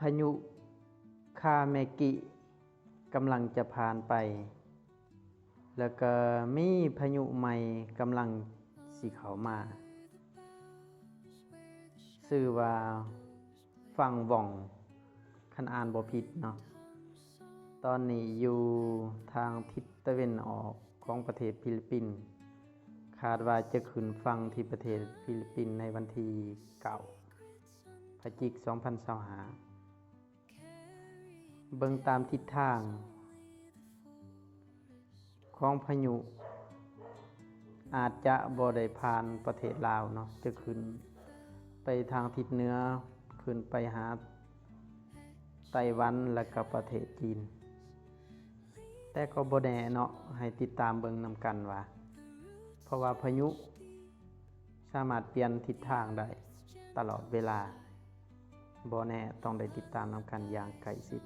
ພາຍຸຄາເມກິກຳລັງຈະຜ່ານໄປ ແລ້ວກໍມີພາຍຸໃໝ່ກຳລັງຊິເຂົ້າມາ ຊື່ວ່າ ຝັ່ງວອງ ຄັນອ່ານບໍ່ຜິດເນາະ. ຕອນນີ້ຢູ່ທາງທິດຕາເວັນອອກຂອງປະເທດຟີລິບປິນ, ຄາດວ່າຈະຂຶ້ນຝັ່ງທີ່ປະເທດຟີລິບປິນໃນວັນທີເກົ້າ ພະຈິກ ສອງພັນຊາວຫ້າ. ເບິ່ງຕາມທິດທາງຂອງພາຍຸ ອາດຈະບໍ່ໄດ້ຜ່ານປະເທດລາວເນາະ, ຈະຂຶ້ນໄປທາງທິດເໜືອ, ຂຶ້ນໄປຫາໄຕ້ຫວັນ ແລະກະປະເທດຈີນ. ແຕ່ກໍບໍ່ແນ່ເນາະ, ໃຫ້ຕິດຕາມເບິ່ງນຳກັນວ່າ, ເພາະວ່າພາຍຸສາມາດປ່ຽນທິດທາງໄດ້ຕະຫຼອດເວລາ, ບໍ່ແນ່, ຕ້ອງໄດ້ຕິດຕາມນຳກັນຢ່າງໃກ້ຊິດ.